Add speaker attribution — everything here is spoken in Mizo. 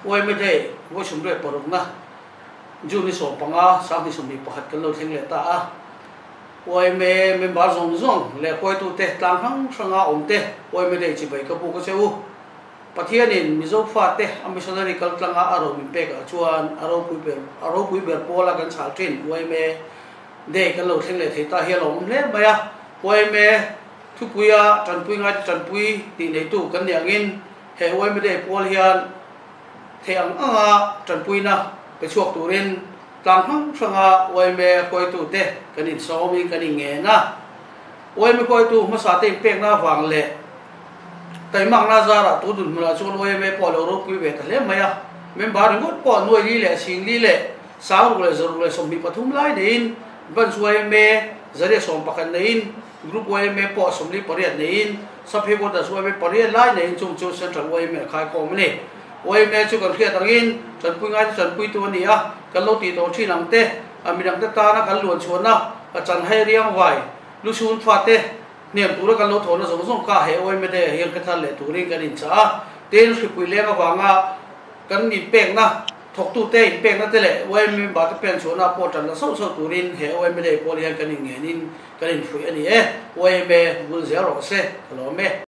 Speaker 1: Yma Day vawi 36na June ni 15 2021 kan lo thleng leh ta a. Yma member zawng zawng leh huaitute tlang hrang hranga awmte Yma Day chibai ka buk a che u. Pathianin Mizo fate a missionary kal tlanga a ro min pekah chuan a ropui ber a ropui ber pawla kan chhal thin Yma Day kan lo thleng leh thei ta hi a lawmawm hle mai a. Yma thupuia tanpui ngaite tanpui tih neitu kan nih angin he Yma Day pawl hian thei ang anga tanpuina pe chhuak turin tlang hrang hranga Yma huaitute kan insawmin kan inngen a. Yma huaitu hmasa te inpekna avang leh taimakna zarah tu dunhmunah chuan Yma pawh a lo ropui ve ta hle mai a. Member ringawt pawh nuai li leh sing li leh sang ruk leh zaruk leh 23 lai neiin Branch Yma zaria 11 neiin Group Yma pawh 48 neiin Sub Headquarters Yma pariat lai neiin chung chu Central Yma a khaikhawm a ni. Yma chu kan hriat angin tanpui ngaite tanpuitu a ni a, kan lo tih tawh thin ang te, a midangte tana kan luan chhuahna, a chanhai riang vai, lu chhun fate hnem tura kan lo thawhna zawng zawng kha he Yma Day ah hian hre thar leh turin kan inchah a. Tin, hripui leng avanga kan inpekna, thawktute inpekna te leh Yma member te pen chhuahna pawh tan la sauh sauh turin he Yma Day pawl hian kan inngenin kan inhruih a ni e. Yma bul zel rawh se, ka lawm e.